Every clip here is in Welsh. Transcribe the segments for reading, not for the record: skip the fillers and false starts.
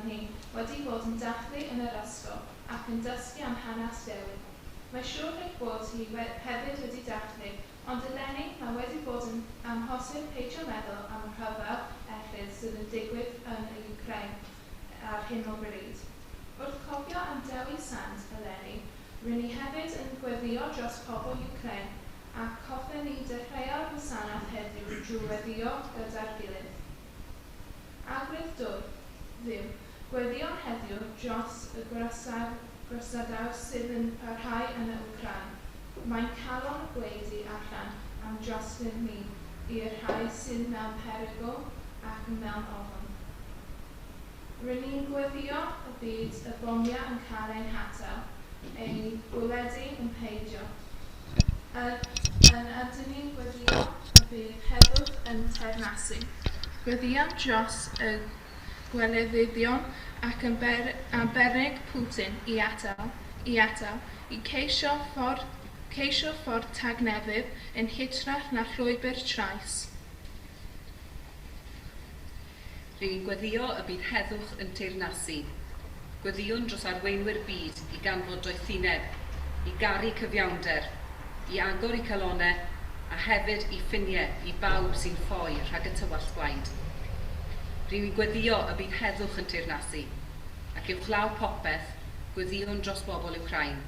ni wedi bod yn dathlu yn yr ysgol ac yn dysgu am hanes Dewi. Mae siŵr eich bod chi hefyd wedi dathlu, ond eleni mae wedi bod yn amhosib peidio meddwl am y rhyfel erlid sydd yn digwydd yn y Wcráin ar hyn o bryd. Wrth cofio am Dewi Sant eleni, rŷn ni hefyd yn gweddïo dros pobl Wcráin ac hoffen ni dechreuo'r gwasanaeth heddiw drwy weddïo gyda'r gilydd. Arglwydd Duw, Dduw, gweddïwn heddiw dros y gwrthsafdawr sydd yn parhau yn y Wcráin. Mae'n calon yn gwaedu allan am drosglwyddo ni i'r rhai sydd mewn perygl ac mewn ofn. Rŷn ni'n gweddïo y bydd y bomiau yn cael eu hatal, eu bwledi yn peidio. Yn ydyn ni'n gweddïo y bydd heddwch yn teyrnasu. Gweddïwn dros y gwleidyddion ac yn arbennig Putin i atal, i atal, i ceisio ffordd, ceisio ffordd tangnefedd yn hytrach na llwybr trais. Ry'n ni'n gweddïo y bydd heddwch yn teyrnasu. Gweddïwn dros arweinwyr byd i ganfod doethineb, i garu cyfiawnder, i agor eu calonnau a hefyd i ffiniau i bawb sy'n ffoi rhag y tywallt gwaed. Ry'n ni'n gweddïo y bydd heddwch yn teyrnasu. Ac uwchlaw popeth, gweddïwn dros bobl Wcráin.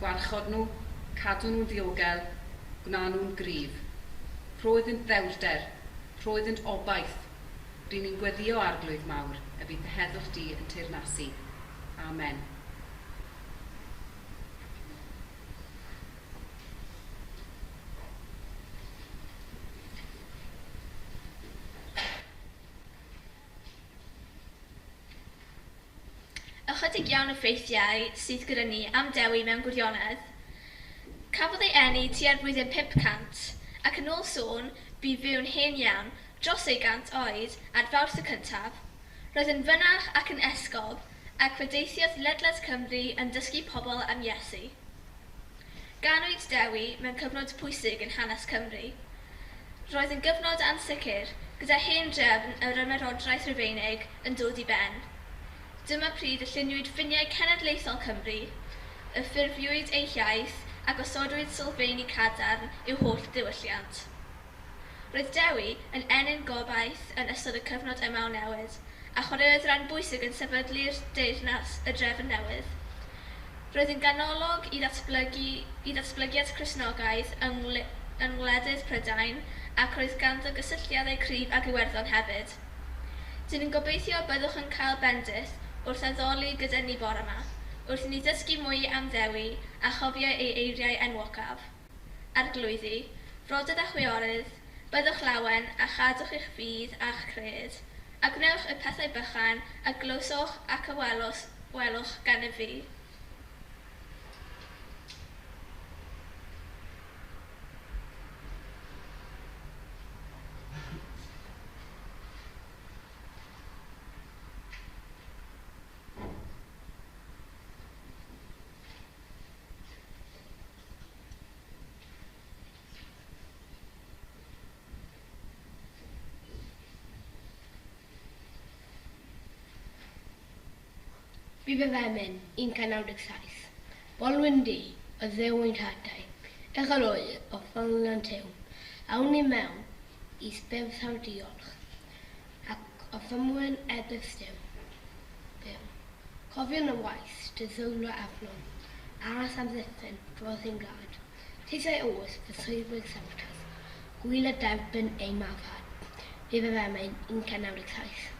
Gwarchod nhw, cadw nhw'n ddiogel, gwna nhw'n gryf. Rho iddynt ddewrder, Rho iddynt obaith. Ry'n ni'n gweddïo, Arglwydd mawr, y bydd dy heddwch di yn teyrnasu. Amen. Ychydig iawn o ffeithiau sydd gyda ni am Dewi mewn gwirionedd. Cafodd ei eni tua'r flwyddyn 500, ac yn ôl sôn, bu fyw'n hen iawn, dros ei gant oed, ar Fawrth y cyntaf. Roedd yn fynach ac yn esgob, ac fe deithiodd ledled Cymru yn dysgu pobl am Iesu. Ganwyd Dewi mewn cyfnod pwysig yn hanes Cymru. Roedd yn gyfnod ansicr, gyda hen drefn yr Ymerodraeth Rufeinig yn dod i ben. Dyma pryd y lluniwyd ffiniau cenedlaethol Cymru, y ffurfiwyd ei hiaith a gosodwyd sylfeini cadarn i'w holl ddiwylliant. Roedd Dewi yn ennyn gobaith yn ystod y cyfnod yma o newid, a chwaraeodd ran bwysig yn sefydlu'r deyrnas y drefn newydd. Roedd yn ganolog i ddatblygu i ddatblygiad Cristnogaeth yng yng ngwledydd Prydain ac roedd ganddo gysylltiadau cryf ag Iwerddon hefyd. Dyn ni'n gobeithio y byddwch yn cael bendith wrth addoli gyda ni bore 'ma, wrth i ni ddysgu mwy am Ddewi a chofio ei eiriau enwocaf. Arglwyddi, frodyr a chwiorydd, byddwch lawen a chadwch eich ffydd a'ch cred, a gwnewch y pethau bychan a glywsoch ac a welwch welwch gennyf fi. Fi fy femyn, 197. Bolwyn du, y ddewin rhadau, Uchel oer o ffyliant tew, Awn ni mewn i sbyrthawr diolch, Ac o fymryn ebyll Duw, byw. Cofiwn y waith dy ddwylo aflon, Aros am ddiffyn dros ein gwlad. Teithiau oes fy swyddfeydd sanctaidd, Gŵyl a derbyn ei maddhad. Fe fyddem ein 197.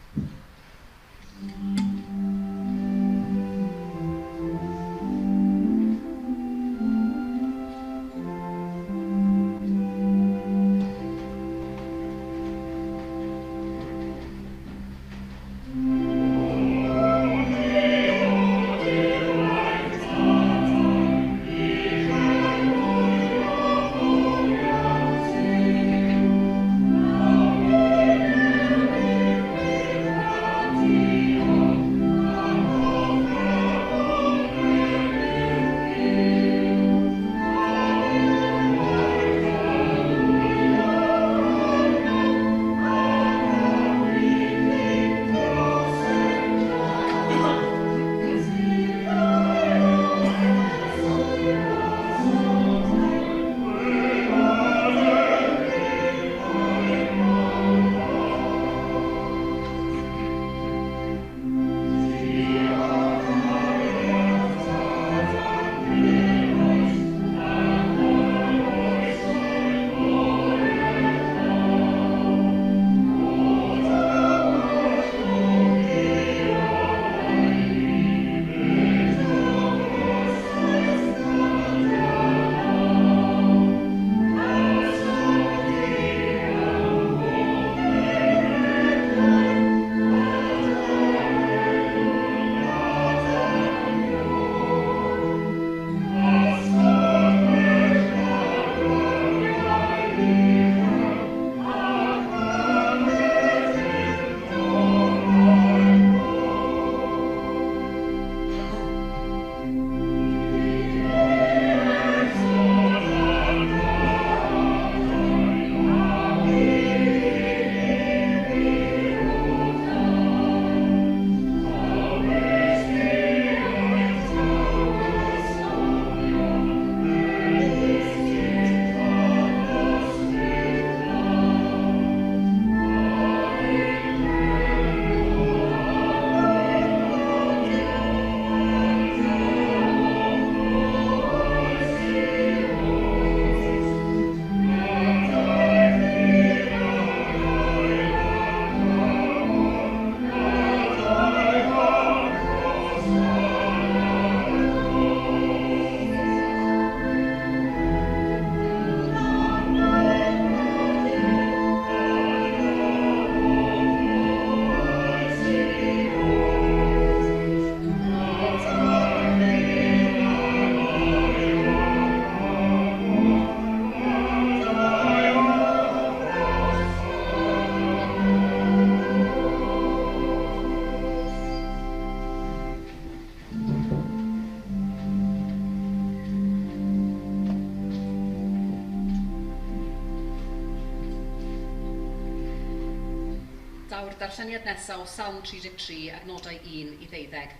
Daw'r darlleniad nesaf o Salm 33, adnodau 1 i 12.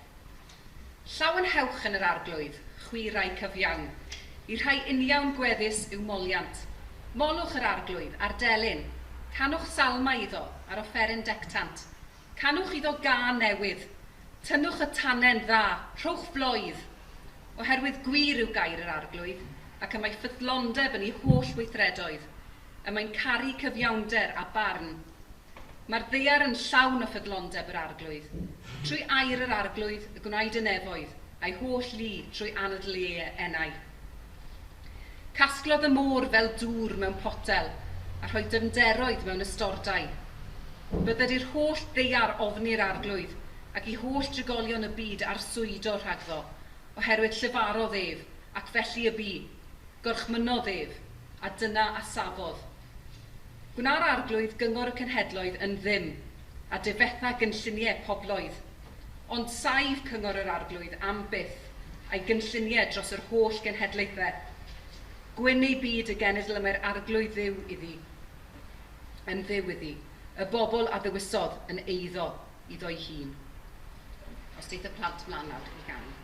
Llawenhewch yn yr arglwydd, chwi rai cyfiawn. I rhai uniawn gweddus yw moliant. Molwch yr arglwydd ar delyn. Canwch salmau iddo ar offeryn dectant. Canwch iddo gân newydd. Tynnwch y tanen dda, rhowch floedd. Oherwydd gwir yw gair yr arglwydd, ac y mae ffyddlondeb yn ei holl weithredoedd. Y mae'n caru cyfiawnder a barn. Mae'r ddaear yn llawn o ffyddlondeb yr arglwydd. Trwy air yr arglwydd y gwnaed y nefoedd, a'i holl lu trwy anadl ei enau. Casglodd y môr fel dŵr mewn potel, a rhoi dyfnderoedd mewn ystordai. Bydded i'r holl ddaear ofni'r arglwydd, ac i holl drigolion y byd arswydo rhagddo, oherwydd llefarodd ef, ac felly y bu, gorchmynnodd ef, a dyna a safodd. Gwna'r arglwydd gyngor y cenhedloedd yn ddim, a difetha gynlluniau pobloedd. Ond saif cyngor yr arglwydd am byth, a'i gynlluniau dros yr holl genhedlaethau. Gwyn ei byd y genedl y mae'r arglwydd Dduw iddi, yn Dduw iddi, y bobl a ddewisodd yn eiddo iddo'i hun. Os deith y plant mlaen nawr i ganu.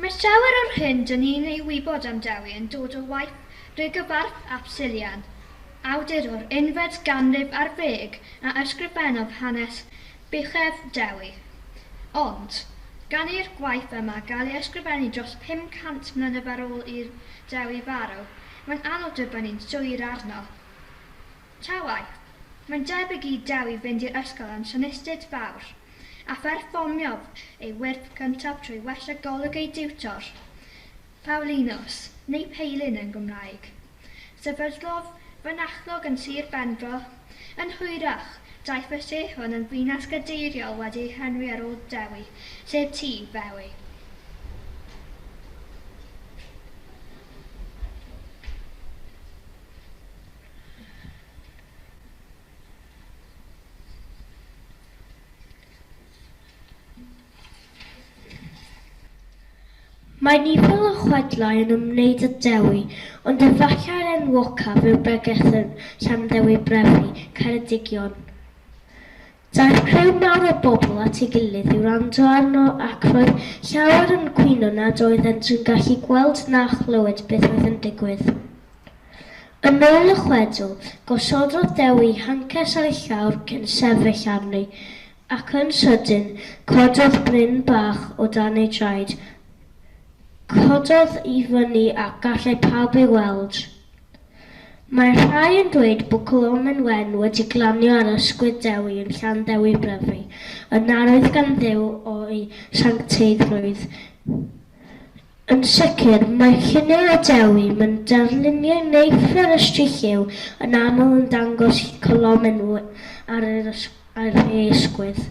Mae llawer o'r hyn dyn ni'n ei wybod am Dewi yn dod o waith Rhygyfarth ap Silian, awdur o'r unfed ganrif ar ddeg a ysgrifennodd hanes buchedd Dewi. Ond, gan i'r gwaith yma gael ei ysgrifennu dros 500 mlynedd ar ôl i'r Dewi farw, mae'n anodd dibynnu'n llwyr arno. Ta waeth, mae'n debyg i Dewi fynd i'r ysgol yn Llanilltud Fawr, a pherfformiodd ei wyrth cyntaf trwy wella golwg ei diwtor, Paulinus, neu Peilin yn Gymraeg. Sefydlodd fynachlog yn Sir Benfro. Yn hwyrach, daeth y lle hwn yn ddinas gadeiriol wedi ei henwi ar ôl Dewi, sef Tŷ Ddewi. Mae nifer o chwedlau yn ymwneud â Dewi, ond efallai'r enwocaf yw bregeth yn Llanddewi Brefi, Ceredigion. Daeth criw mawr o bobl at ei gilydd i wrando arno ac roedd llawer yn cwyno nad oeddent yn gallu gweld na chlywed beth oedd yn digwydd. Yn ôl y chwedl, gosododd Dewi hances ar y llawr cyn sefyll arni, ac yn sydyn, cododd bryn bach o dan ei draed. Cododd i fyny a gallai pawb ei weld. Mae rhai yn dweud bod colomen wen wedi glanio ar ysgwydd Dewi yn Llanddewi Brefi, yn arwydd gan Dduw o'i sancteiddrwydd. Yn sicr, mae lluniau o Dewi mewn darluniau neu ffenestri lliw yn aml yn dangos colomen ar ei ysgwydd.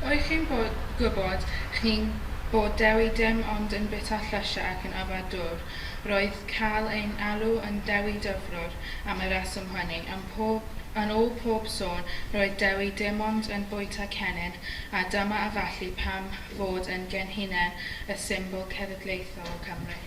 Oeddech chi'n gwybod chi'n bod Dewi dim ond yn bwyta llysiau ac yn yfed dŵr? Roedd cael ei alw yn Dewi Dyfrwr am y rheswm hynny. Yn pob, yn ôl pob sôn, roedd Dewi dim ond yn bwyta cennin, a dyma efallai pam fod yn genhinen y symbol cenedlaethol Cymru.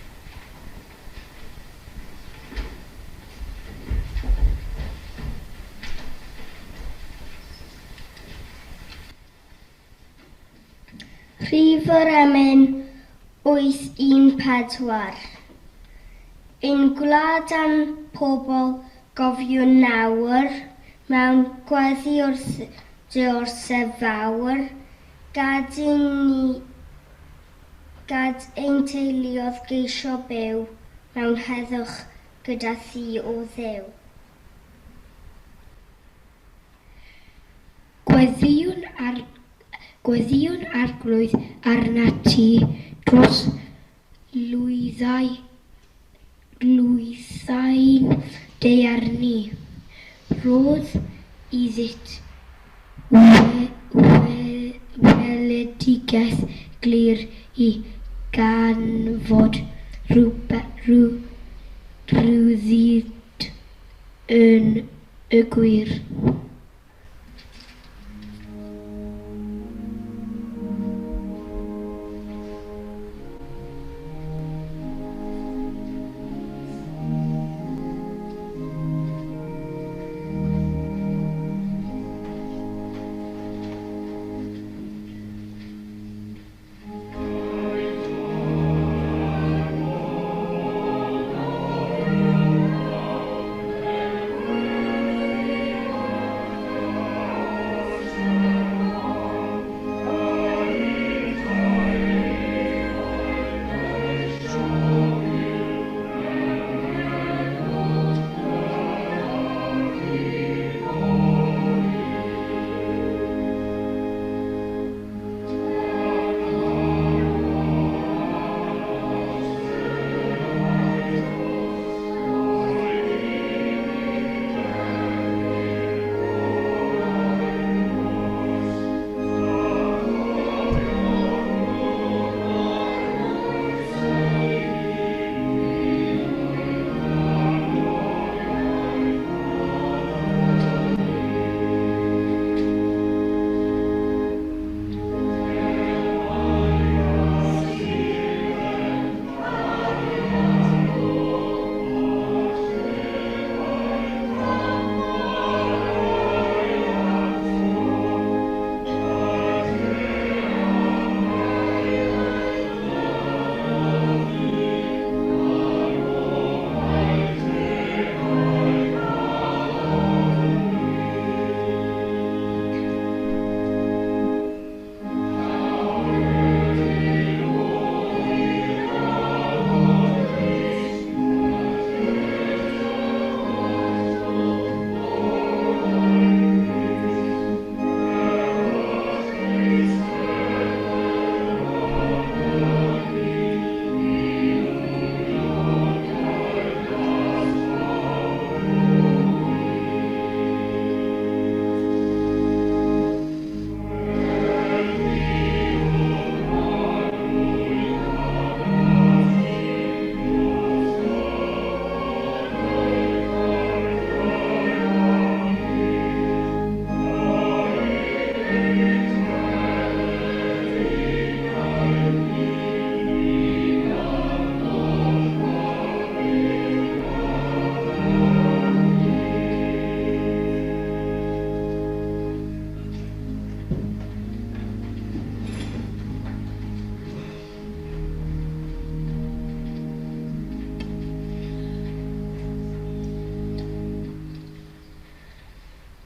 Rhif yr emyn 814. Ein gwlad a'n pobl gofiwn nawr, mewn gweddi wrth dy orsedd fawr, gad i ni, gad ein teuluodd geisio byw mewn heddwch gyda thi, O Dduw. Gweddïwn ar, gweddïwn Arglwydd arnat ti dros lwythau, lwythau'n daear ni. Rhodd iddynt we, we, weledigaeth glir i ganfod rhywbe, rhyw, rhyddid yn y gwir.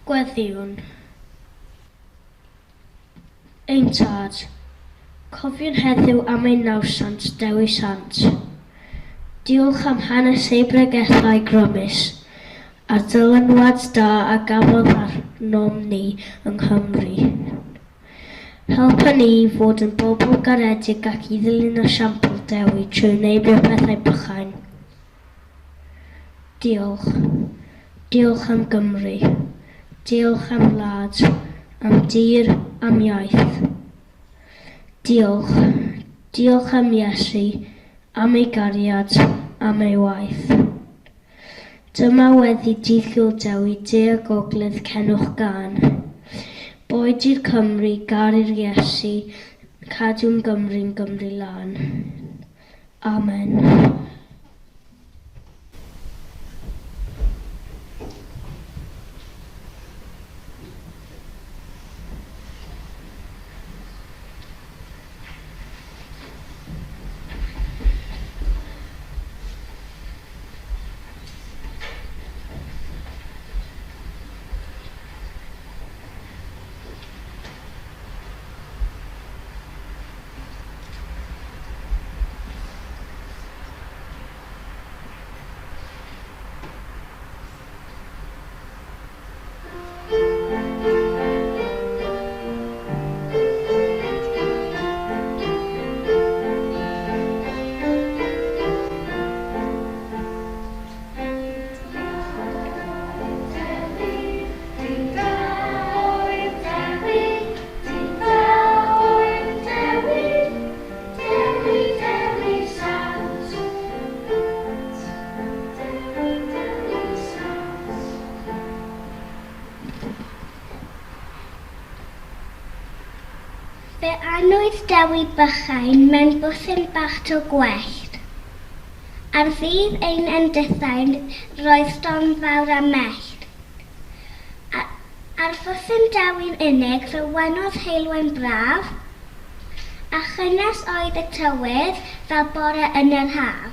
Gweddïwn. Ein Tad, cofiwn heddiw am ein nawddsant Dewi Sant. Diolch am hanes ei bregethau grymus a'r dylanwad da a gafodd arnom ni yng Nghymru. Helpa ni i fod yn bobl garedig ac i ddilyn esiampl Dewi trwy wneud y pethau bychain. Diolch. Diolch am Gymru. Diolch am wlad, am dir, am iaith. Diolch. Diolch am Iesu, am ei gariad, am ei waith. Dyma weddi Dydd Gŵyl Dewi, De a Gogledd, cenwch gân. Boed i'r Cymry garu'r Iesu, cadw'n Gymru'n Gymru lân. Amen. Fe anwyd Dewi Bychain mewn bwthyn bach to gwellt. Ar ddydd ein endithain roedd storm fawr a mellt. Ar fwthyn Dewi'n unig fe wenodd heulwen braf, a chynnes oedd y tywydd fel bore yn yr haf.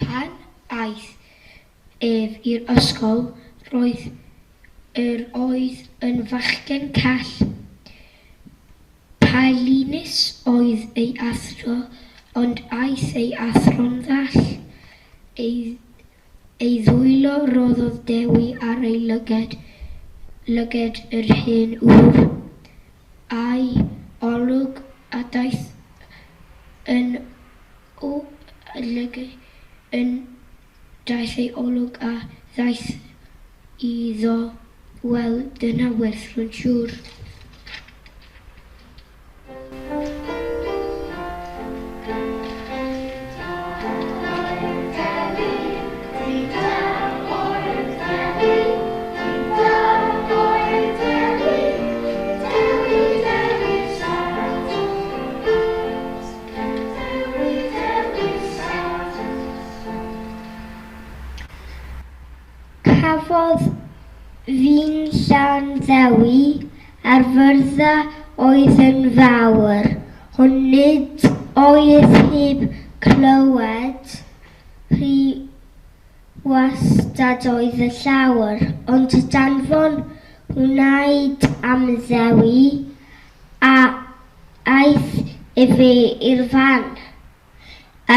Pan aeth ef i'r ysgol, roedd yr oedd yn fachgen call. Paulinus oedd ei athro, ond aeth ei athro'n ddall. Ei Ei ddwylo roddodd Dewi ar ei lyged, lyged yr hen ŵr, a'i olwg a daeth yn o lyg- yn daeth ei olwg a ddaeth iddo, wel, dyna werth rwy'n siŵr. Cafodd fi'n llawn Ddewi Ar fyrddau oedd yn fawr, ond nid oedd heb clywed rhy wastad oedd y llawr, ond danfon wnaed am Ddewi, a aeth efe i'r fan,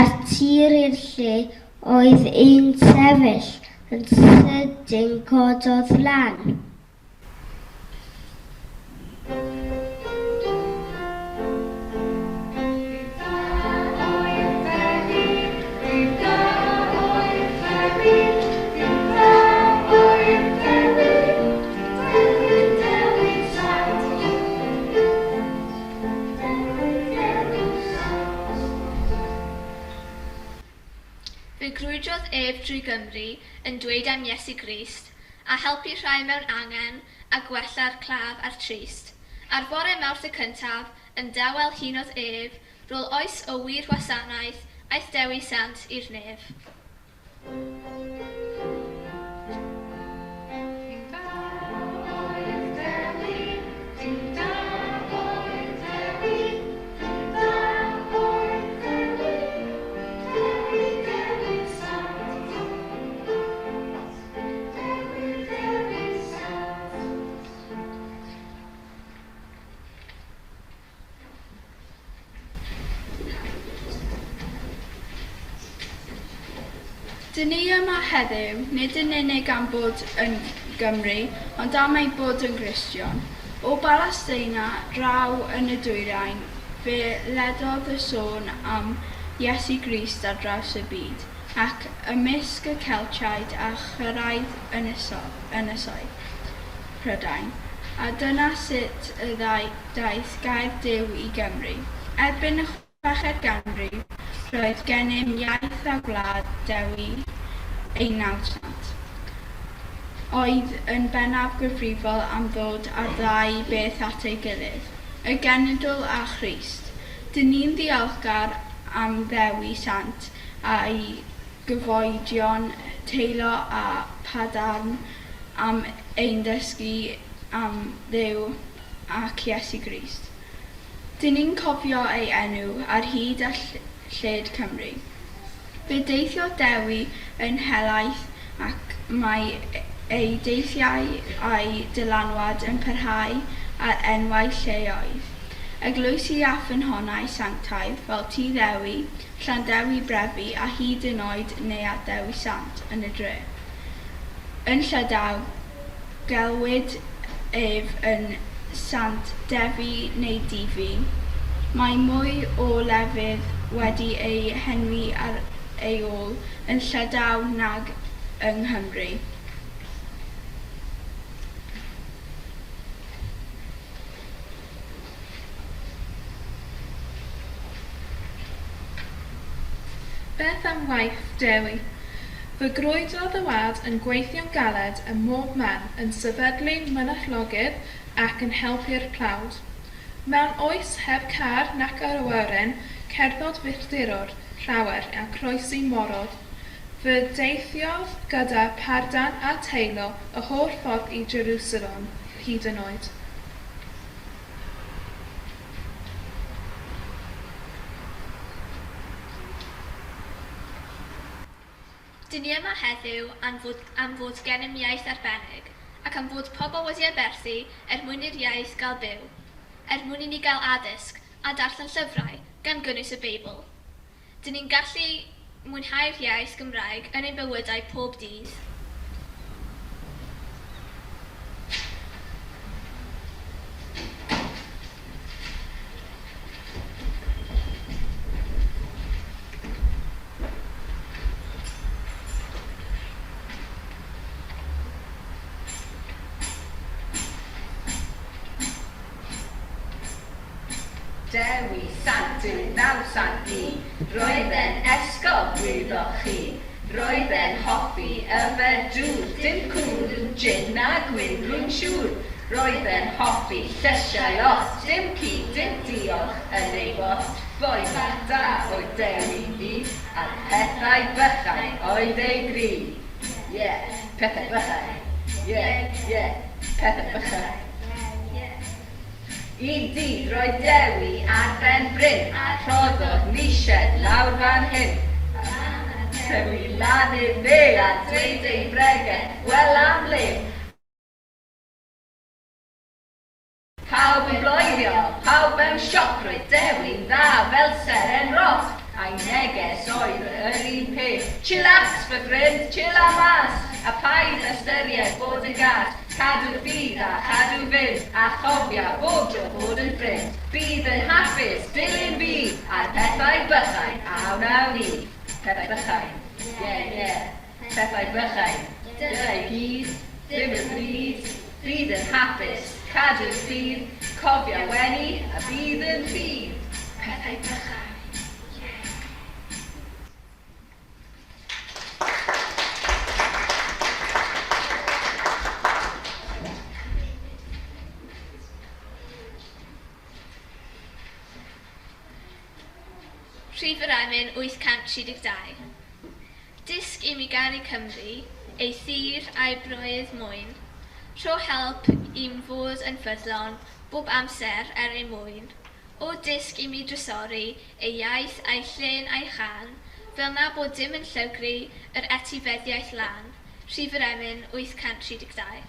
a'r tir i'r lle oedd un sefyll, yn sydyn cododd lan. Fe grwydrodd ef drwy Gymru yn dweud am Iesu Grist, A helpu rhai mewn angen, a gwella'r claf a'r trist. Ar fore Mawrth y cyntaf, yn dawel hunodd ef, Rôl oes o wir wasanaeth, aeth Dewi Sant i'r nef. Dyn ni yma heddiw, nid yn unig am bod yn Gymry, ond am ein bod yn Gristion. O Balesteina draw yn y dwyrain, fe ledodd y sôn am Iesu Grist ar draws y byd, ac ymysg y Celtiaid a chyrraedd ynysoedd Prydain. A dyna sut y daeth gair Duw i Gymru. Erbyn y chweched ganrif, roedd gennym iaith a gwlad Dewi ein nawddsant, oedd yn bennaf gyfrifol am ddod â'r ddau beth at ei gilydd, y genedl a Christ. Dyn ni'n ddiolchgar am Ddewi Sant a'i gyfoedion Teilo a Padarn am ein dysgu am Dduw ac Iesu Grist. Dyn ni'n cofio ei enw ar hyd a lled Cymru. Fe deithiodd Dewi yn helaeth ac mae ei deithiau a'i dylanwad yn parhau ar enwau lleoedd, eglwysi a ffynhonnau sanctaidd fel Tŷ Ddewi, Llanddewi Brefi a hyd yn oed Neuadd Dewi Sant yn y dre. Yn Llydaw, gelwid ef yn Sant Defi neu Difi. Mae mwy o lefydd wedi eu henwi ar ei ôl yn Llydaw nag yng Nghymru. Beth am waith Dewi? Fe grwydrodd y wlad yn gweithio'n galed ym mhob man, yn sefydlu mynachlogydd ac yn helpu'r tlawd. Mewn oes heb car nac awyren, cerddodd filltiroedd llawer a chroesi moroedd. Fe deithiodd gyda Phardan a Teilo y holl ffordd i Jerusalem, hyd yn oed. Dyn ni yma heddiw am fod, am fod gennym iaith arbennig, ac am fod pobl wedi aberthu er mwyn i'r iaith gael byw, er mwyn i ni gael addysg a darllen llyfrau, gan gynnwys y Beibl. Dyn ni'n gallu mwynhau'r iaith Gymraeg yn ein bywydau pob dydd. Dewi Sant yw nawddsant ni. Roedd e'n esgob, wyddoch chi. Roedd e'n hoffi yfed dŵr, dim cwrw, jin na gwin, rwy'n siŵr. Roedd e'n hoffi llysiau os, dim cig, dim diolch yn ei bost. Boi bach da oedd Dewi Ddu, a'r pethau bychain oedd ei gri. Ie, pethau bychain. Ie, ie, pethau bychain. Un dydd roedd Dewi ar ben bryn a rhoddodd mised lawr fan hyn. Dewi lan i'r dde a dweud ei bregeth, wel am le. Pawb yn bloeddio, pawb mewn sioc, roedd Dewi'n dda fel seren roc, a'i neges oedd yr un peth, Chillax fy ffrind, chilla mas, a paid ystyried bod yn gas, Cadw ffydd a chadw fynd, a chofia bob tro bod yn ffrind. Bydd yn hapus, dilyn fi, a'r pethau bychain a wnawn ni. Pethau bychain, ie, ie, pethau bychain, dyna i gyd, ddim yn ddrud. Bydd yn hapus, cadw ffydd, cofia wenu, a bydd yn rhydd. Pethau bychain, ie, ie. Rhif yr emyn 832. Dysg i mi garu Cymru, ei thir a'i broydd mwyn. Rho help i'm fod yn ffyddlon bob amser er ei mwyn. O dysg i mi drysori ei iaith a'i llên a'i chân, fel na bo dim yn llygru yr etifeddiaeth lân. Rhif yr emyn 832.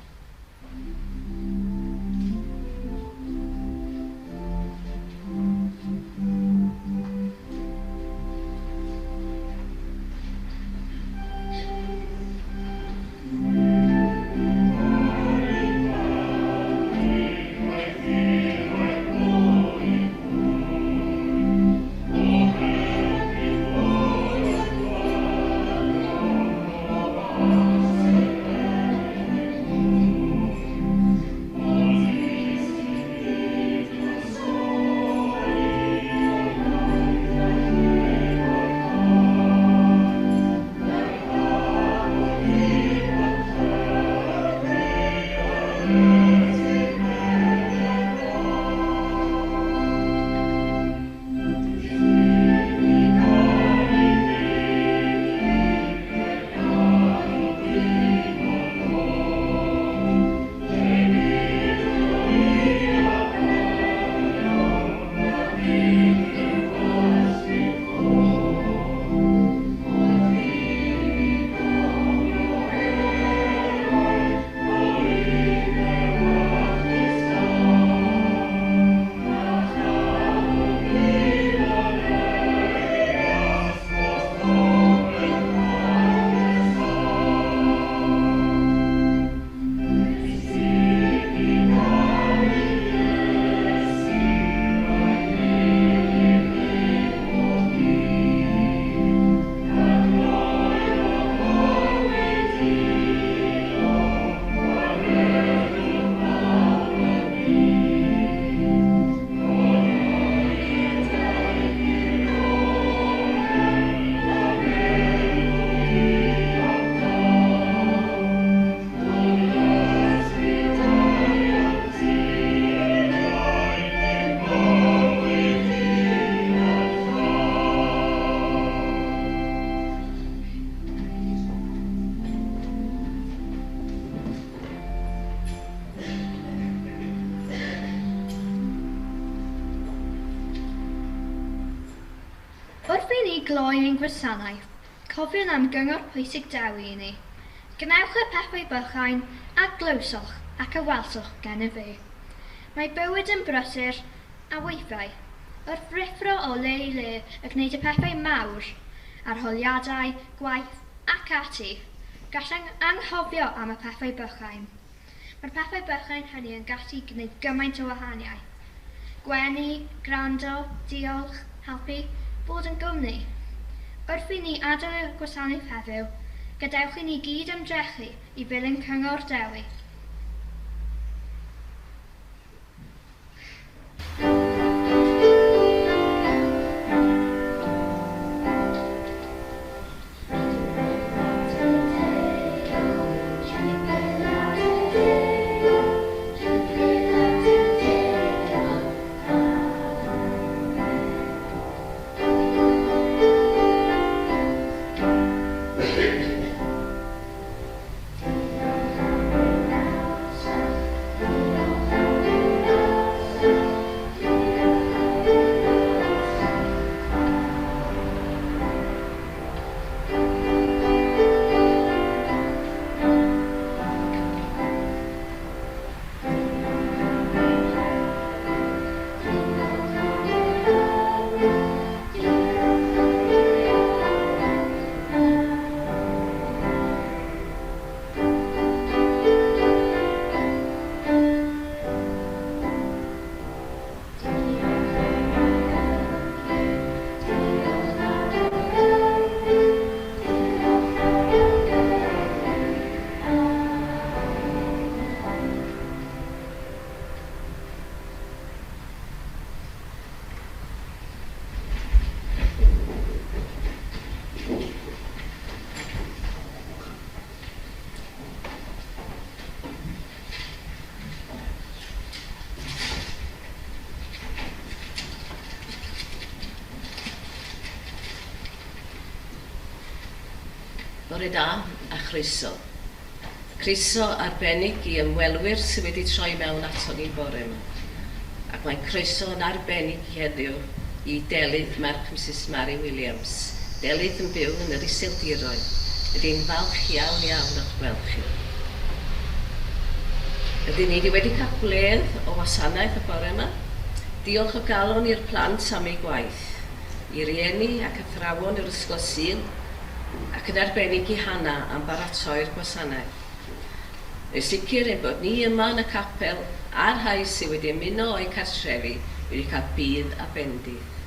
Wrth i ni gloi ein gwasanaeth, cofiwn am gyngor pwysig Dewi i ni. Gwnewch y pethau bychain a glywsoch ac a welsoch gennyf fi. Mae bywyd yn brysur, a weithiau, wrth ruthro o le i le a gwneud y pethau mawr, arholiadau, gwaith, ac ati, gall anghofio am y pethau bychain. Mae'r pethau bychain hynny yn gallu gwneud gymaint o wahaniaeth. Gwenu, gwrando, diolch, helpu, bod yn gwmni. Wrth i ni adael y gwasanaeth heddiw, gadewch i ni gyd ymdrechu i ddilyn cyngor Dewi. Bore da a chroeso. Croeso arbennig i ymwelwyr sydd wedi troi mewn aton ni bore yma. Ac mae croeso yn arbennig i heddiw i Delyth merch Misus Mary Williams. Delyth yn byw yn yr Iseldiroedd. Rydyn ni'n falch iawn iawn o'ch gweld chi. Rydyn ni wedi cael gwledd o wasanaeth y bore yma. Diolch o galon i'r plant am eu gwaith, i rieni ac athrawon yr Ysgol Sul, ac yn arbennig i Hannah am baratoi'r gwasanaeth. Mae'n sicr ein bod ni yma yn y capel a'r rhai sydd wedi ymuno o'u cartrefi wedi cael budd a bendith.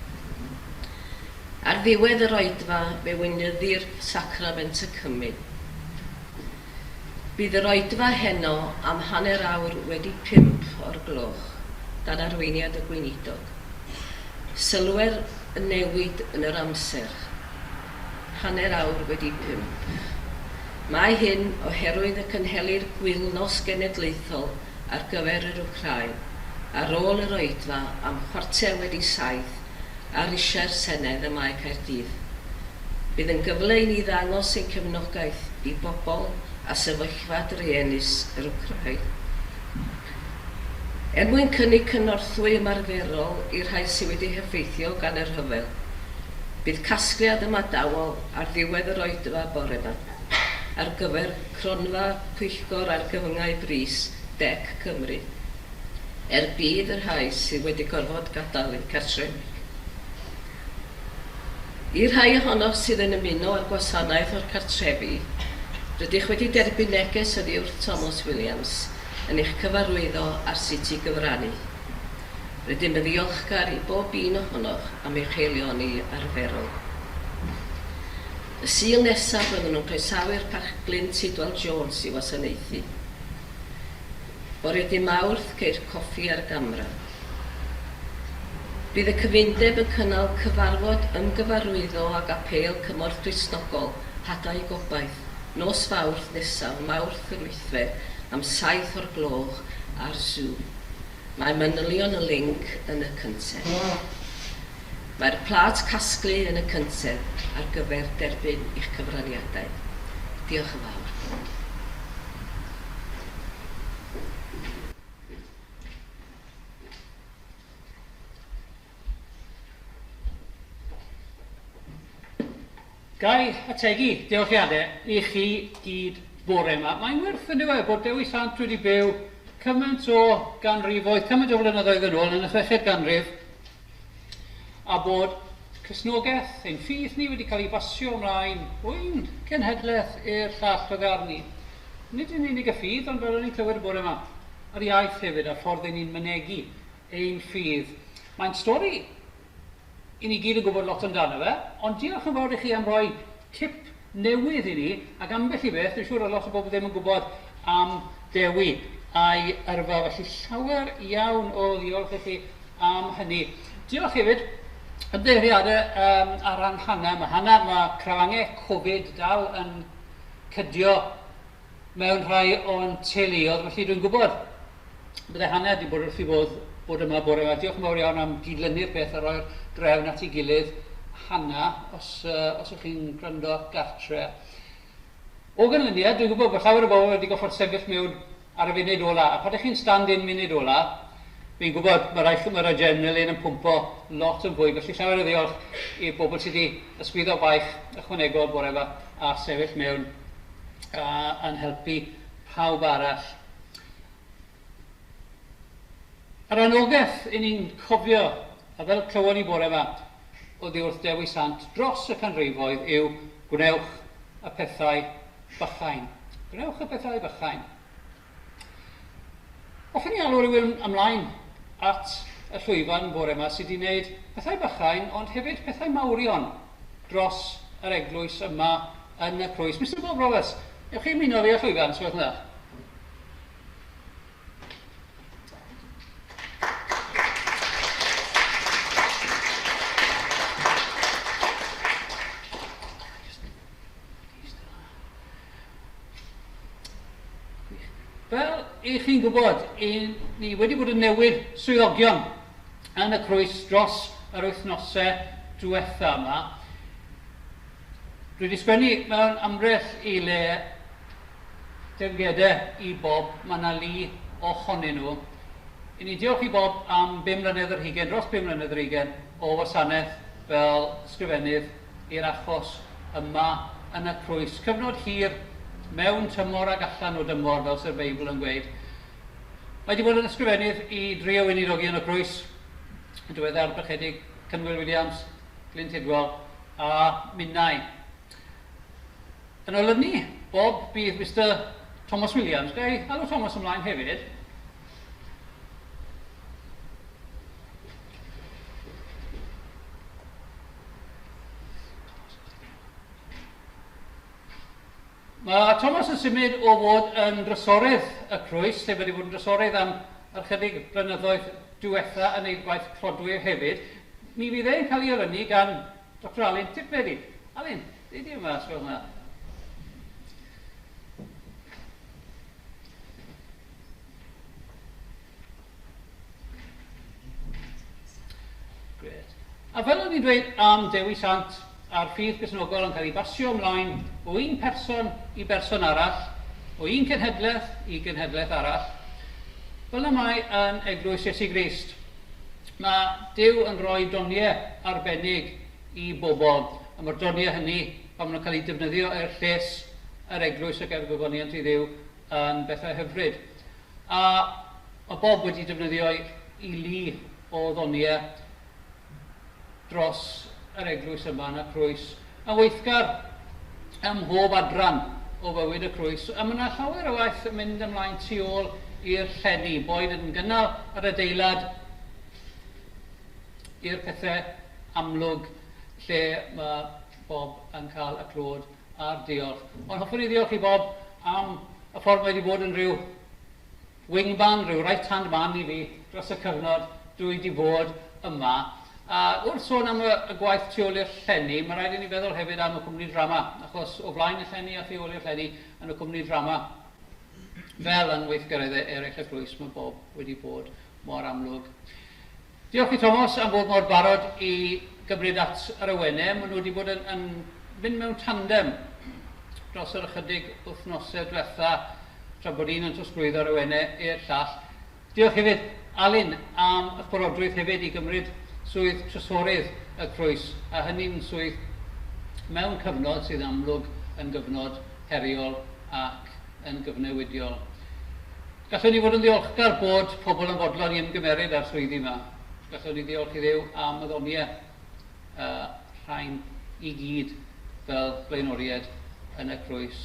Ar ddiwedd yr oedfa fe weinyddir Sacrament y Cymun. Bydd yr oedfa heno am hanner awr wedi pump o'r gloch, dan arweiniad y gweinidog. Sylwer y newid yn yr amser. Hanner awr wedi pump. Mae hyn oherwydd y cynhelir gwylnos genedlaethol ar gyfer yr Wcráin ar ôl yr oedfa am chwarter wedi saith ar risiau'r Senedd ym Mae Caerdydd. Bydd yn gyfle i ni ddangos ein cefnogaeth i bobl a sefyllfa druenus yr Wcráin. Er mwyn cynnig cynorthwy ymarferol i'r rhai sydd wedi heffeithio gan y rhyfel, bydd casgliad ymadawol ar ddiwedd yr oedfa bore 'ma ar gyfer Cronfa Pwyllgor Argyfyngau Brys Dec Cymru, er budd y rhai sydd wedi gorfod gadael eu cartrefi. I'r rhai ohonoch sydd yn ymuno â'r gwasanaeth o'r cartrefi, rydych wedi derbyn neges oddi wrth Tomos Williams yn eich cyfarwyddo ar sut i gyfrannu. Rydym yn ddiolchgar i bob un ohonoch am eich haelioni arferol. Y Sul nesaf byddwn yn croesawu'r Parchg Glyn Tudwal Jones i wasanaethu. Bore dydd Mawrth ceir coffi ar gamera. Bydd y Cyfundeb yn cynnal cyfarfod ymgyfarwyddo ag apêl Cymorth Cristnogol Hadau Gobaith nos Fawrth nesaf, Mawrth yr wythfed, am saith o'r gloch ar Zoom. Mae manylion y linc yn y cyntedd. Mae'r plât casglu yn y cyntedd ar gyfer derbyn eich cyfraniadau. Diolch yn fawr. Ga i ategu diolchiadau i chi gyd bore yma. Mae'n wyrth yn dyw e bod Dewi Sant wedi byw cymaint o ganrifoedd, cymaint o flynyddoedd yn ôl yn y chweched ganrif, a bod Cristnogaeth, ein ffydd ni wedi cael ei basio ymlaen o un cenhedlaeth i'r llall oddi arni. Nid yn unig y ffydd, ond fel o'n i'n clywed y bore yma, yr iaith hefyd a'r ffordd 'yn ni'n mynegi ein ffydd. Mae'n stori i ni gyd yn gwybod lot amdano fe, ond diolch yn fawr i chi am roi tip newydd i ni, ac ambell i beth, dwi'n siŵr oedd lot o bobl ddim yn gwybod am Dewi a'i yrfa, felly llawer iawn o ddiolch i chi am hynny. Diolch hefyd, ymddiheuriadau um, ar ran Hannah. Mae Hannah, mae crafangau Covid dal yn cydio mewn rhai o'n teuluoedd, felly dwi'n gwybod bydde Hannah wedi bod wrth ei fodd bod yma bore yma. Diolch yn fawr iawn am gydlynu'r peth a rhoi'r drefn at ei gilydd, Hannah, os, uh, os ydych chi'n gwrando gartre. O ganlyniad, dwi'n gwybod bod llawer o bobl wedi goffod sefyll mewn ar y funud ola, a pan ydych chi'n stand-in munud ola, fi'n gwybod mae rhai, mae'r adrenaline yn pwmpo lot yn fwy, felly llawer o ddiolch i bobl sydd wedi ysgwyddo baich ychwanegol bore yma a sefyll mewn a, yn helpu pawb arall. Yr anogaeth i ni'n cofio, a fel clywon ni bore yma, oddi wrth Dewi Sant dros y canrifoedd yw gwnewch y pethau bychain. Gwnewch y pethau bychain. Hoffwn i alw rhywun ymlaen at y llwyfan bore yma sydd wedi gwneud pethau bychain ond hefyd pethau mawrion dros yr eglwys yma yn y Crwys. Mister Bob Roberts, ewch chi ymuno fi ar llwyfan, os gwelwch yn dda. Fel i chi'n gwybod, i ni wedi bod yn newid swyddogion yn y Crwys dros yr wythnosau diwetha yma. Dwi wedi sgwennu mewn ambell i le teyrngedau i Bob, mae yna lu ohonyn nhw. I ni diolch i Bob am bum mlynedd ar hugain, dros bum mlynedd ar hugain o wasanaeth fel sgrifennydd i'r achos yma yn y Crwys. Cyfnod hir mewn tymor ac allan o dymor, fel sy'r Beibl yn gweud. Mae wedi bod yn ysgrifennydd i dri o weinidogion y Crwys, yn diweddar Parchedig Cynwyl Williams, Glyn Tidwell a minnau. Yn olynu Bob bydd Mister Thomas Williams. Ga i alw Thomas ymlaen hefyd? Mae Thomas yn symud o fod yn drysorydd y Crwys, lle wedi bod yn drysorydd am ychydig blynyddoedd diwetha yn ei gwaith clodwiw hefyd. Mi fydd e'n cael ei olynu gan Doctor Alun Tipfedi. Alun, dei di yma, os gwelwch yn dda. Grêt. A fel o'n i'n dweud am Dewi Sant a'r ffydd Gristnogol yn cael ei basio ymlaen o un person i berson arall, o un cenhedlaeth i genhedlaeth arall, fel 'na mae yn Eglwys Iesu Grist. Mae Duw yn rhoi doniau arbennig i bobl, a mae'r doniau hynny, pan maen nhw'n cael eu defnyddio er lles yr eglwys ac er gogoniant i Dduw, yn bethau hyfryd. A mae Bob wedi defnyddio ei lu o ddoniau dros yr eglwys yma yn y Crwys, yn weithgar ym mhob adran o fywyd y Crwys, a mae yna llawer o waith yn mynd ymlaen tu ôl i'r llenni, boed yn gynnal yr adeilad i'r pethau amlwg lle mae Bob yn cael y clod a'r diolch. Ond hoffwn i ddiolch i Bob am y ffordd mae wedi bod yn rhyw wingman, rhyw right hand man i fi dros y cyfnod dwi wedi bod yma. A wrth sôn am y, y gwaith tu ôl i'r llenni, mae rhaid i ni feddwl hefyd am y cwmni drama, achos o flaen y llenni a thu ôl i'r llenni yn y cwmni drama, fel yn weithgareddau eraill y Crwys, mae Bob wedi bod mor amlwg. Diolch i Tomos am fod mor barod i gymryd at yr awenau. Maen nhw wedi bod yn, yn mynd mewn tandem dros yr ychydig wythnosau diwetha, tra bod un yn trosglwyddo'r awenau i'r llall. Diolch hefyd, Alun, am eich parodrwydd hefyd i gymryd swydd trysorydd y Crwys, a hynny'n swydd mewn cyfnod sydd amlwg yn gyfnod heriol ac yn gyfnewidiol. Gallwn ni fod yn ddiolchgar bod pobl yn fodlon i ymgymeryd â'r swyddi yma. Gallwn ni ddiolch i Dduw am y ddoniau y rhain i gyd fel blaenoriaid yn y Crwys.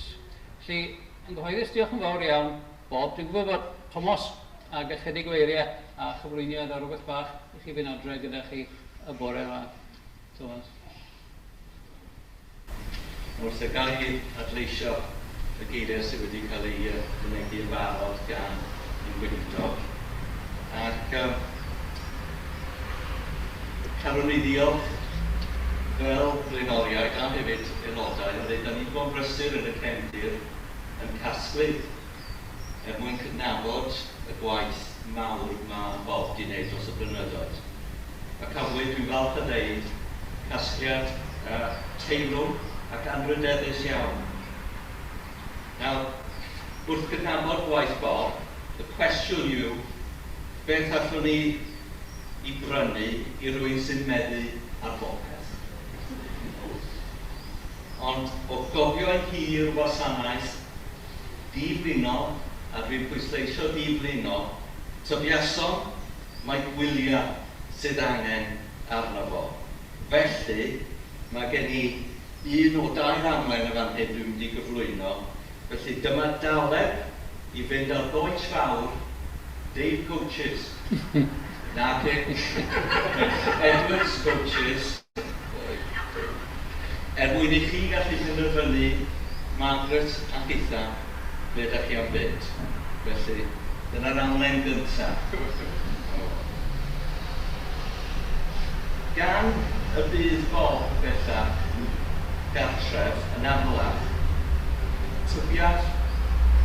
Felly, yn gyhoeddus, diolch yn fawr iawn, Bob. Dwi'n gwybod bod Tomos ag ychydig o eiriau a chyflwyniad a rhywbeth bach i chi fynd adre gyda chi y bore yma. Tomos. Wrth y gael i adleisio y geiriau sydd wedi cael eu mynegi yn barod gan ein gweinidog, ac um, carwn ni ddiolch fel blaenoriaid a hefyd aelodau, oherwydd da ni wedi bod yn brysur yn y cefndir yn casglu er mwyn cydnabod y gwaith mawr mae Bob 'di wneud dros y blynyddoedd. A cafwyd, dwi'n falch o ddeud, casgliad teilwng ac anrhydeddus iawn. Nawr, wrth gydnabod gwaith Bob, y cwestiwn yw, beth allwn ni i brynu i rywun sy'n meddu ar bopeth? Ond o gofio'i hir wasanaeth di-flino, a dwi'n pwysleisio di-flino, tybiasom mai gwyliau sydd angen arno fo. Felly, mae gen i un o dair amlen yn fan hyn dwi'n mynd i gyflwyno, felly dyma daleb i fynd ar goets fawr Dave Coaches, naci, Edwards Coaches, Er mwyn i chi gallu penderfynu, Margaret ac Itha, ble dach chi am fynd. Felly, dyna'r amlen gynta. Gan y bydd Bob bellach gartref yn amlach, tybiaf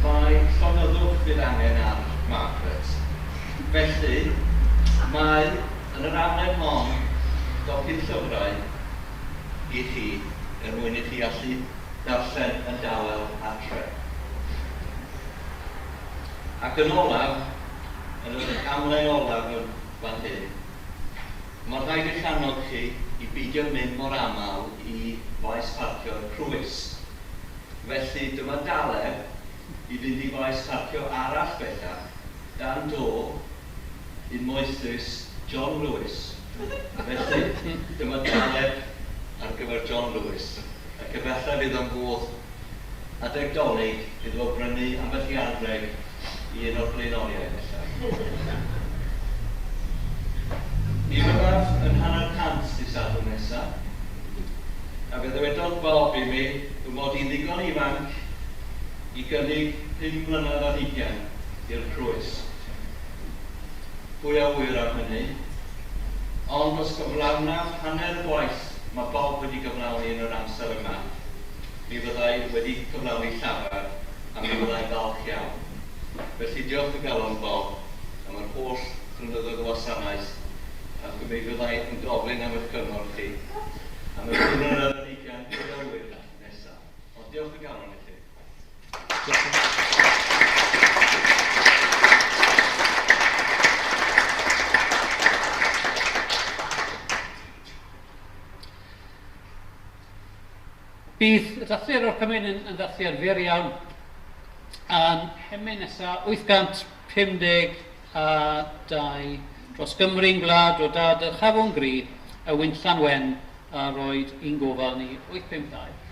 mai llonyddwch fydd angen ar Margaret. Felly, mae Yn yr amlen hon, docyn llyfrau i chi er mwyn i chi allu darllen yn dawel adre. Ac yn olaf, yn yr amlen olaf yn fan hyn, mae'n rhaid eich annog chi i beidio mynd mor aml i faes parcio'r Crwys. Felly dyma daleb i fynd i faes parcio arall bellach, dan do, un moethus John Lewis. Felly, dyma daleb ar gyfer John Lewis, ac efallai fydd o'n fodd adeg Dolig iddo fo brynu ambell i anrheg i un o'r blaenoriaid, ella. Mi fyddaf yn hanner cant dydd Sadwrn nesa, a fe ddywedodd Bob i mi fy mod i'n ddigon ifanc i gynnig pum mlynedd ar hugain i'r Crwys. Pwy a ŵyr am hynny? Ond os gyflawnaf hanner y gwaith mae Bob wedi gyflawni yn yr amser yma, mi fydda i wedi cyflawni llawer a mi fydda i'n falch iawn. Felly diolch o galon Bob am yr holl flynyddoedd o wasanaeth ac mi fydda i yn gofyn am eich cyngor chi am y pum mlynedd ar hugain gywir nesa. Ond diolch o galon i chi. Bydd y dathliad o'r cymun yn, yn ddathliad fyr iawn. A'n hemyn nesaf, 852 dros Gymru'n gwlad o dad yr chafwn gri, y winllan wen a roed i'n gofal ni, 852.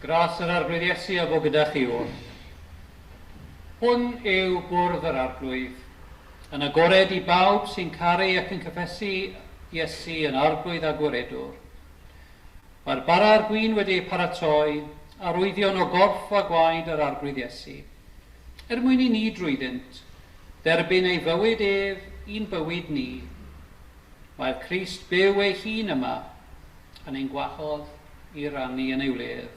Gras yr Arglwydd Iesu a fo gyda chi oll. Hwn yw bwrdd yr Arglwydd, yn agored i bawb sy'n caru ac yn cyffesu Iesu yn Arglwydd a Gwaredwr. Mae'r bara a'r gwin wedi eu paratoi, arwyddion o gorff a gwaed yr Arglwydd Iesu, er mwyn i ni drwyddynt dderbyn ei fywyd ef i'n bywyd ni. Mae'r Crist byw ei hun yma yn ein gwahodd i rannu yn ei wledd.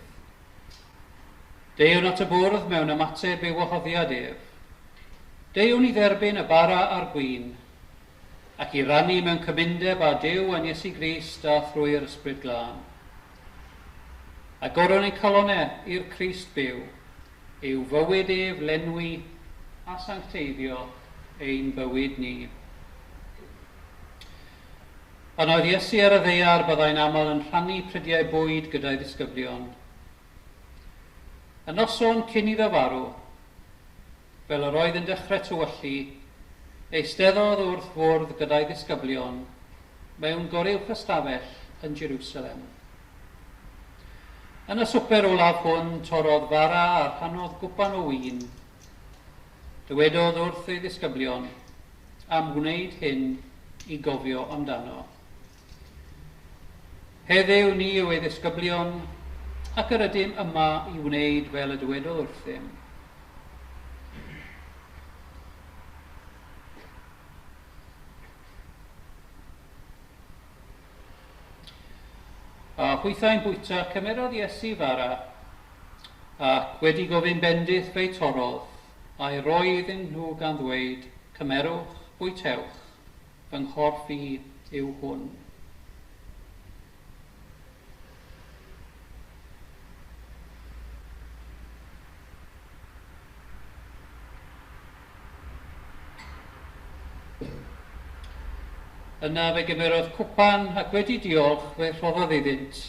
Deuwn at y bwrdd mewn ymateb i'w wahoddiad ef. Deuwn i dderbyn y bara a'r gwin, ac i rannu mewn cymundeb â Duw yn Iesu Grist a thrwy'r Ysbryd Glân. Agorwn ein calonnau i'r Crist byw, i'w fywyd ef lenwi a sancteiddio ein bywyd ni. Pan oedd Iesu ar y ddaear, byddai'n aml yn rhannu prydiau bwyd gyda'i ddisgyblion. Y noson cyn iddo farw, fel yr oedd yn dechrau tywyllu, eisteddodd wrth fwrdd gyda'i ddisgyblion mewn goruwch ystafell yn Jerusalem. Yn y swper olaf hwn, torrodd fara a rhannodd gwpan o win. Dywedodd wrth ei ddisgyblion, am wneud hyn i gofio amdano. Heddiw ni yw ei ddisgyblion, ac yr ydym yma i wneud fel y dywedodd wrthym. A hwythau'n bwyta, cymerodd Iesu fara, ac wedi gofyn bendith fe'i torrodd, a'i roi iddyn nhw gan ddweud, Cymerwch, bwytewch, fy nghorff i yw hwn. Yna fe gymerodd cwpan ac wedi diolch fe rhoddodd iddynt,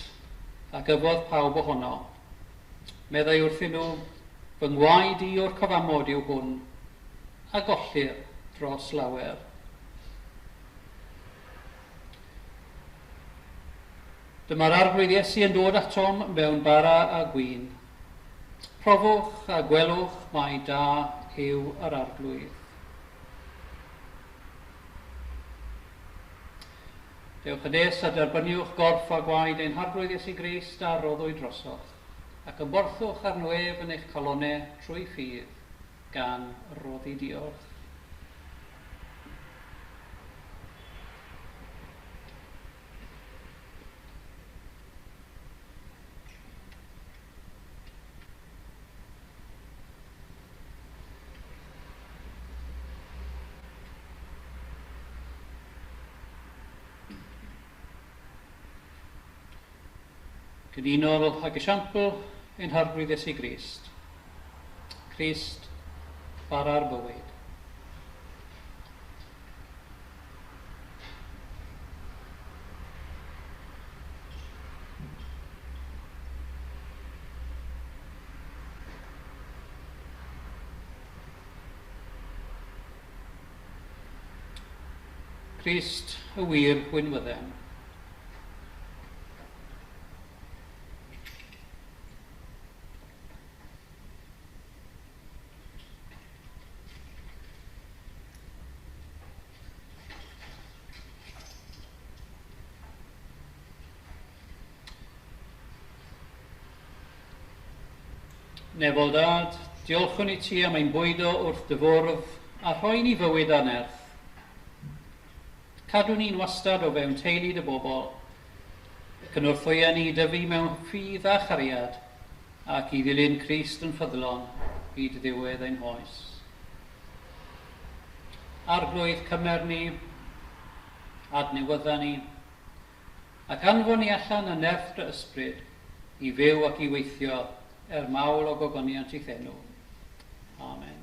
ac yfodd pawb ohono. Meddai wrthyn nhw, Fy ngwaed i o'r cyfamod yw hwn, a gollir dros lawer. Dyma'r Arglwydd Iesu yn dod atom mewn bara a gwin. Profwch a gwelwch mai da yw yr Arglwydd. Dewch yn nes a derbyniwch gorff a gwaed ein Harglwydd Iesu Grist a roddwyd drosoch, ac ymborthwch arno ef yn eich calonnau trwy ffydd, gan roddi diolch. Ac yn unol ag esiampl ein Harglwydd Iesu Grist. Crist, bara'r bywyd. Crist y wir winwydden. Nefol Dad, diolchwn i ti am ein bwydo wrth dy fwrdd a rhoi ni fywyd a nerth. Cadw ni'n wastad o fewn teulu dy bobl. Cynorthwya ni i dyfu mewn ffydd a chariad ac i ddilyn Crist yn ffyddlon hyd ddiwedd ein hoes. Arglwydd, cymer ni, adnewydda ni, ac anfon ni allan yn nerth dy ysbryd i fyw ac i weithio er mawl o gogoniant i'th enw. Amen.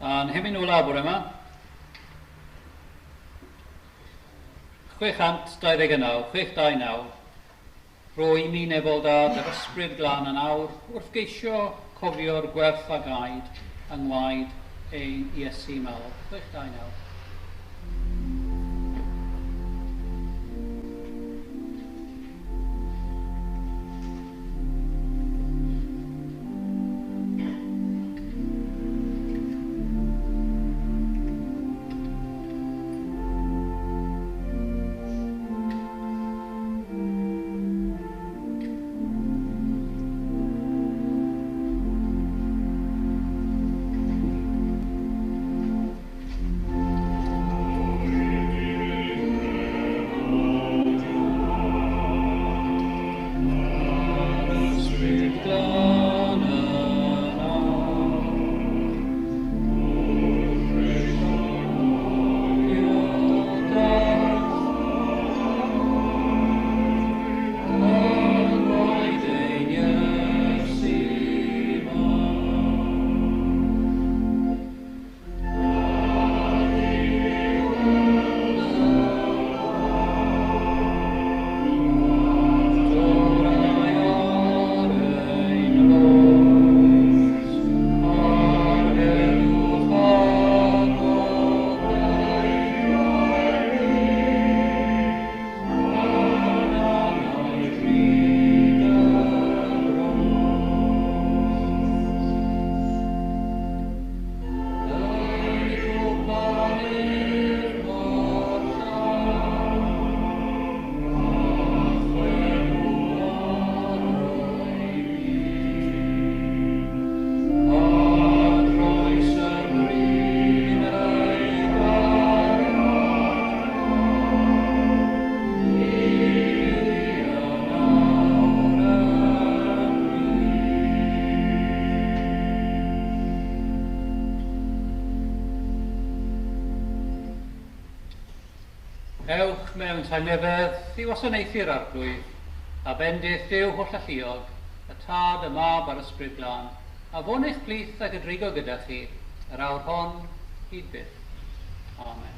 A'n hemyn ola bore yma. 629, 629. Rho i mi nefol dad yr ysbryd glân yn awr wrth geisio cofio'r gwerth a gaed yng ngwaed ein Iesu mawr. 629. Ewch mewn tangnefedd i wasanaethu'r Arglwydd, a bendith Duw hollalluog, y Tad, y Mab a'r Ysbryd Glân, a fo'n eich plith ac y drigo gyda chi, yr awr hon, hyd byth. Amen.